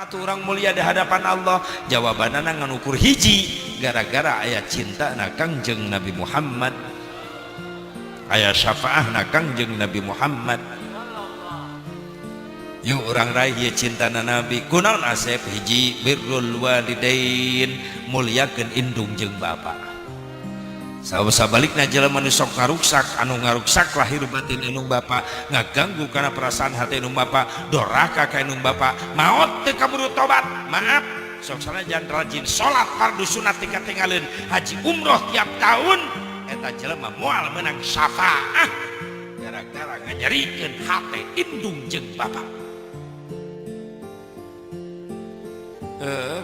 Atuh urang mulia di hadapan Allah? Jawabanana ngan ukur hiji, gara-gara aya cinta na Kangjeng Nabi Muhammad, aya syafaah na Kangjeng Nabi Muhammad. Yuk urang raih ieu cintana Nabi. Kunaon, Asep? Hiji, birrul walidain, muliakeun indung jeung bapa. Sabalikna jelema nu sok ngaruksak, anu ngaruksak lahir batin indung bapa, ngaganggu kana perasaan hati indung bapa, doraka ka indung bapa, maot teu kaburu tobat. Maaf, sok sanajan rajin salat fardu sunat tikatinggalin, haji umroh tiap tahun, eta jelema moal menang syafaah gara-gara nganyerikeun hate indung jeung bapa.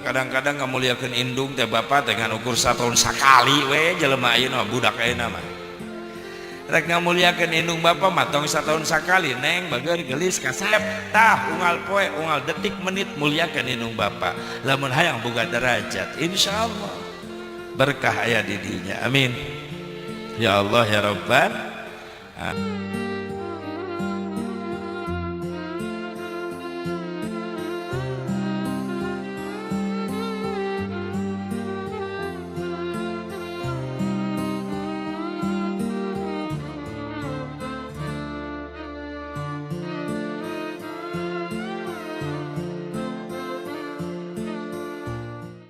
Kadang-kadang ngamuliakeun indung teh bapa teh ngan ukur satahun sakali we. Jelema ayeuna, budak ayeuna mah, rek ngamuliakeun indung bapa mah tong satahun sakali. Neng bager, gelis, kasep, tah unggal poe, unggal detik, menit muliakeun indung bapa lamun hayang boga derajat. Insyaallah berkah aya di dinya. Amin ya Allah ya Rabbal.